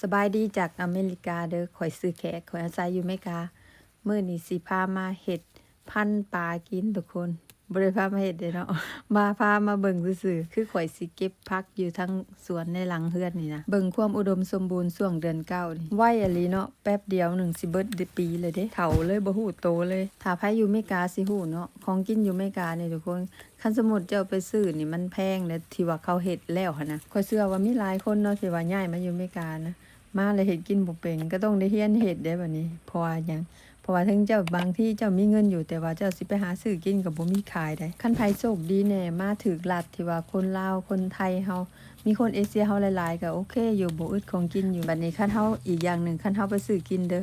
ສະບາຍດີຈາກອາເມລິກາເດີ້ ຂ້ອຍຊື່ແຂກ ຂ້ອຍອາໄສຢູ່ເມກາ. ມື້ນີ້ຊິພາມາເຮັດພັນປາກິນທຸກຄົນ. ບໍ່ໄດ້ພາມາເຮັດເດ້ເນາະ ມາ ພາມາເບິ່ງຊື່ໆ. ຄືຂ້ອຍຊິເກັບຜັກຢູ່ທາງສວນໃນຫຼັງເຮືອນນີ້ນະ. ເບິ່ງຄວາມອຸດົມສົມບູນຊ່ວງເດືອນເກົ້ານີ້ ໄວອີ່ຫຼີເນາະ ແປັບດຽວໜຶ່ງຊິເບິດປີແລ້ວເດ້. ເຖົ້າເລີຍ ບໍ່ຮູ້ໂຕເລີຍ. ຖ້າໃຜຢູ່ເມກາຊິຮູ້ເນາະ ຂອງກິນຢູ່ເມການີ້ທຸກຄົນ ຄັນສົມມຸດເຈົ້າໄປຊື້ນີ້ມັນແພງເດ້ ທີ່ວ່າເຂົາເຮັດແລ້ວຫັ້ນນະ. ຂ້ອຍເຊື່ອວ່າມີຫຼາຍຄົນເນາະ ທີ່ວ່າຍ້າຍມາຢູ່ເມການະ ມາແລ້ວເຮັດກິນບໍ່ເປັນ ກໍຕ້ອງໄດ້ຮຽນເຮັດເດ້ບັດນີ້. ເພາະວ່າຫຍັງ? ເພາະວ່າເຖິງເຈົ້າ ບາງທີເຈົ້າມີເງິນຢູ່ ແຕ່ວ່າເຈົ້າຊິໄປຫາຊື້ກິນກໍບໍ່ມີຂາຍໃດ. ຄັນໃຜໂຊກດີແດ່ ມາຖືກລັດທີ່ວ່າຄົນລາວ ຄົນໄທເຮົາ ມີຄົນເອເຊຍເຮົາຫຼາຍໆ ກໍໂອເຄຢູ່ ບໍ່ອຶດຂອງກິນຢູ່. ບັດນີ້ຄັນເຮົາ ອີກຢ່າງໜຶ່ງ ຄັນເຮົາໄປຊື້ກິນເດີ້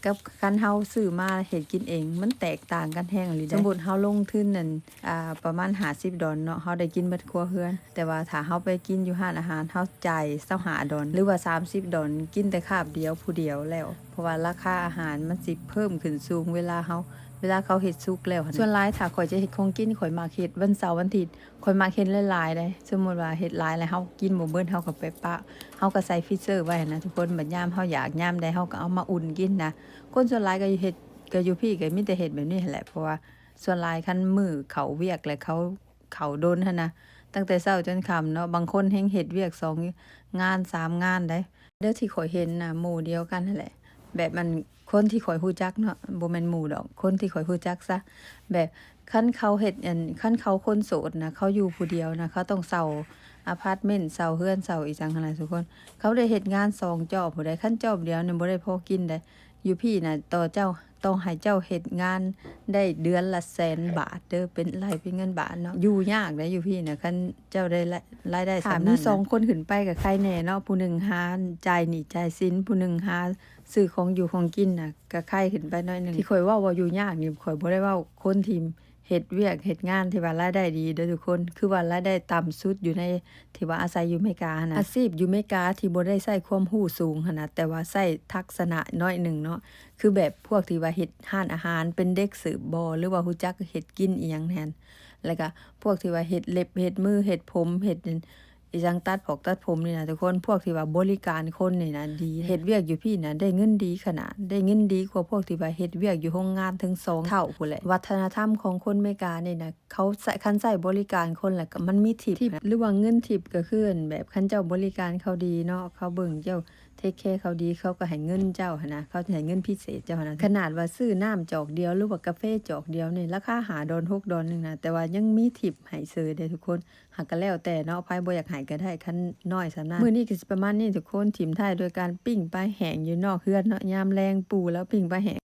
ກັບຄັນເຮົາຊື້ມາເຮັດກິນເອງ ມັນແຕກຕ່າງກັນແຮງອີ່ຫຼີເດ້. ສົມມຸດເຮົາລົງທຶນນັ້ນ ອ່າ ປະມານຫ້າສິບດອນເນາະ ເຮົາໄດ້ກິນເບິດຄົວເຮືອນ. ແຕ່ວ່າຖ້າເຮົາໄປກິນຢູ່ຮ້ານອາຫານ ເຮົາຈ່າຍຊາວຫ້າດອນ ຫຼືວ່າສາມສິບດອນ ກິນແຕ່ຄາບດຽວຜູ້ດຽວແລ້ວ. ເພາະວ່າລາຄາອາຫານມັນຊິເພີ່ມຂຶ້ນສູງ ເວລາເຮົາ ເວລາເຂົາເຮັດສຸກແລ້ວຫັ້ນ. ສ່ວນຫຼາຍຖ້າຂ້ອຍຈະເຮັດຂອງກິນ ຂ້ອຍມັກເຮັດວັນເສົາວັນອາທິດ ຂ້ອຍມັກເຮັດຫຼາຍໆເດ້. ສົມມຸດວ່າເຮັດຫຼາຍແລ້ວເຮົາກິນບໍ່ເບິດ ເຮົາກໍໄປປະ ເຮົາກໍໃສ່ຟຣີເຊີໄວ້ຫັ້ນນະທຸກຄົນ. ບັດຍາມເຮົາຢາກ ຍາມໃດເຮົາກໍເອົາມາອຸ່ນກິນນະ. ຄົນສ່ວນຫຼາຍກໍເຮັດ ກໍຢູ່ພີ້ກໍມີແຕ່ເຮັດແບບນີ້ຫັ້ນແຫຼະ ເພາະວ່າສ່ວນຫຼາຍຄັນມື້ເຂົ້າວຽກແລ້ວ ເຂົາ ເຂົ້າດົນຫັ້ນນະ ຕັ້ງແຕ່ເຊົ້າຈົນຄ່ຳເນາະ. ບາງຄົນແຮ່ງເຮັດວຽກສອງງານສາມງານໃດ. ແນວທີ່ຂ້ອຍເຫັນນະ ໝູ່ດຽວກັນຫັ້ນແຫຼະ ແບບມັນ ຄົນທີ່ຂ້ອຍຮູ້ຈັກເນາະ ບໍ່ແມ່ນໝູ່ດອກ ຄົນທີ່ຂ້ອຍຮູ້ຈັກຊະ ແບບຄັນເຂົາເຮັດອັນ ຄັນເຂົາຄົນໂສດນະ ເຂົາຢູ່ຜູ້ດຽວນະ ເຂົາຕ້ອງເຊົ່າອາພາດເມັນ ເຊົ່າເຮືອນ ເຊົ່າອີ່ຫຍັງຫັ້ນນະທຸກຄົນ. ເຂົາໄດ້ເຮັດງານສອງຈອບພຸ້ນໃດ ຄັນຈອບດຽວນີ້ບໍ່ໄດ້ພໍກິນໃດ. ຢູ່ພີ້ນະ ຕໍ່ເຈົ້າ ຕ້ອງໃຫ້ເຈົ້າເຮັດງານໄດ້ເດືອນລະແສນບາດເດີ້ ເປັນ ໄລ່ເປັນເງິນບາດເນາະ. ຢູ່ຍາກໃດຢູ່ພີ້ນະ ຄັນເຈົ້າໄດ້ລາຍ ລາຍໄດ້ສ່ຳນັ້ນນະ. ມີສອງຄົນຂຶ້ນໄປກໍໄຄແດ່ເນາະ ຜູ້ໜຶ່ງຫາຈ່າຍໜີ້ຈ່າຍສິນ ຜູ້ໜຶ່ງຫາຊື້ຂອງຢູ່ຂອງກິນນະ ກໍໄຄຂຶ້ນໄປໜ້ອຍໜຶ່ງ. ທີ່ຂ້ອຍເວົ້າວ່າຢູ່ຍາກນີ້ ຂ້ອຍບໍ່ໄດ້ເວົ້າຄົນທີ່ ເຮັດວຽກເຮັດງານທີ່ວ່າລາຍໄດ້ດີເດີ້ທຸກຄົນ ຄືວ່າລາຍໄດ້ຕ່ຳສຸດຢູ່ໃນທີ່ວ່າອາໄສຢູ່ເມກາຫັ້ນນະ. ອາຊີບຢູ່ເມກາທີ່ບໍ່ໄດ້ໃຊ້ຄວາມຮູ້ສູງຫັ້ນນະ ແຕ່ວ່າໃຊ້ທັກສະນະໜ້ອຍໜຶ່ງເນາະ ຄືແບບພວກທີ່ວ່າເຮັດຮ້ານອາຫານ ເປັນເດັກເສີບບໍ ຫຼືວ່າຮູ້ຈັກເຮັດກິນອີ່ຫຍັງຫັ້ນ ແລ້ວກະພວກທີ່ວ່າເຮັດເລັບເຮັດມື ເຮັດຜົມ ເຮັດ ອີ່ຫຍັງ ຕັດຜອກຕັດຜົມນີ້ນະທຸກຄົນ ພວກທີ່ວ່າບໍລິການຄົນນີ້ນະດີ. ເຮັດວຽກຢູ່ພີ້ນະໄດ້ເງິນດີຂະໜາດ ໄດ້ເງິນດີກວ່າພວກທີ່ວ່າເຮັດວຽກຢູ່ໂຮງງານເຖິງສອງເທົ່າພຸ້ນແຫຼະ. ວັດທະນະທຳຂອງຄົນເມການີ້ນະ ເຂົາໃຊ້ ຄັນໃຊ້ບໍລິການຄົນແລ້ວກໍມັນມີທິບ ທິບ ຫຼືວ່າເງິນທິບ ກໍຄືແບບຄັນເຈົ້າບໍລິການເຂົາດີເນາະ ເຂົາເບິ່ງເຈົ້າ ເທກແຄເຂົາດີ ເຂົາກໍໃຫ້ເງິນເຈົ້າຫັ້ນນະ ເຂົາຈະໃຫ້ເງິນພິເສດເຈົ້າຫັ້ນນະ. ຂະໜາດວ່າຊື້ນ້ຳຈອກດຽວ ຫຼືວ່າກາເຟຈອກດຽວນີ້ ລາຄາຫ້າດອນ ຫົກດອນໜຶ່ງນະ ແຕ່ວ່າຍັງມີທິບໃຫ້ເສີຍເດ້ທຸກຄົນ. ຫາກກໍແລ້ວແຕ່ເນາະ ໃຜບໍ່ຢາກໃຫ້ກໍໄດ້ ຄັນນ້ອຍສ່ຳນັ້ນ. ມື້ນີ້ກໍຊິປະມານນີ້ທຸກຄົນ ຖິ້ມທ້າຍໂດຍການປີ້ງປາແຫ້ງຢູ່ນອກເຮືອນເນາະ ຍາມແລງປູ່ແລ້ວປີ້ງປາແຫ້ງ.